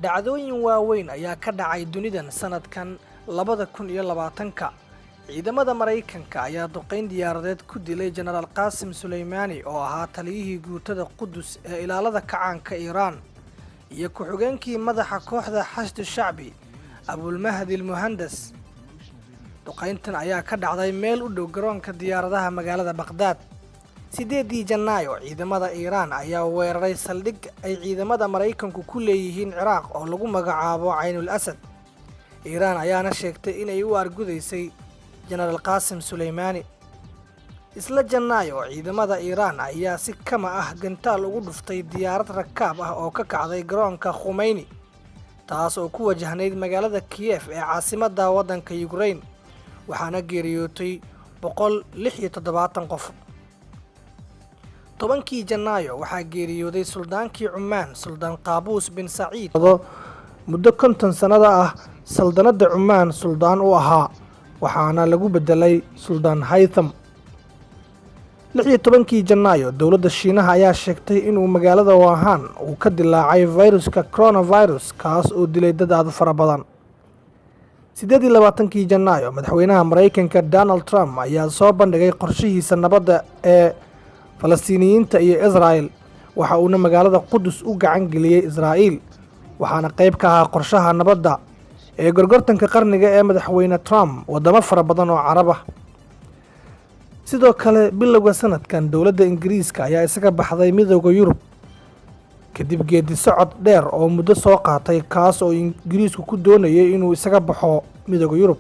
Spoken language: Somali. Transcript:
Dhacdooyin waaweyn ayaa ka dhacay dunidan sanadkan 2020-ka. Ciidamada Maraykanka ayaa duqeyn diyaaradeed ku dilay Jenaraal Qaasim Suleymaani, oo ahaa taliyihii guutada Qudus ee Ilaalada Kacaanka Iiraan, iyo ku-xigeenkii madaxa kooxda Xashdu Shacbi, Abulmahdi Almuhandas. Duqayntan ayaa ka dhacday meel u dhow garoonka diyaaradaha magaalada Baqhdaad. 8-dii Janaayo, ciidamada Iiraan ayaa weeraray saldhig ay ciidamada Maraykanku ku leeyihiin Ciraaq oo lagu magacaabo Caynul Asad. Iiraan ayaana sheegtay inay u argudaysay Jenaraal Qaasim Suleymaani. Isla Janaayo, ciidamada Iiraan ayaa si kama ah gantaal ugu dhuftay diyaarad rakaab ah oo ka kacday garoonka Khumeyni, taas oo ku wajahnayd magaalada Kiyef ee caasimadda waddanka Yukrain, waxaana geeriyootay 176 qof. 10-kii Janaayo waxaa geeriyooday suldaankii Cumaan, Suldaan Qaabuus bin Saciid, muddo 50 sannada ah saldanadda Cumaan suldaan u ahaa, waxaana lagu bedelay Suldaan Haytham. 16-kii Janaayo, dowladda Shiinaha ayaa sheegtay inuu magaalada Wuhan uu ka dilaacay fayruska coronavirus, kaas oo dilay dad aad u fara badan. 28-kii Janaayo, madaxweynaha Maraykanka Donald Trump ayaa soo bandhigay qorshihiisa nabadda ee Falastiiniyiinta iyo Israa'el, waxa uuna magaalada Qudus u gacan geliyey Israa'iil, waxaana qayb ka ahaa qorshaha nabadda ee gorgortanka qarniga ee madaxweyne Trump waddamo fara badan oo Carab ah. Sidoo kale, bilowga sanadkan, dowladda Ingiriiska ayaa isaga baxday Midowda Yurub kadib geedi socod dheer oo muddo soo qaatay, kaas oo Ingiriisku ku doonayay inuu isaga baxo Midowda Yurub.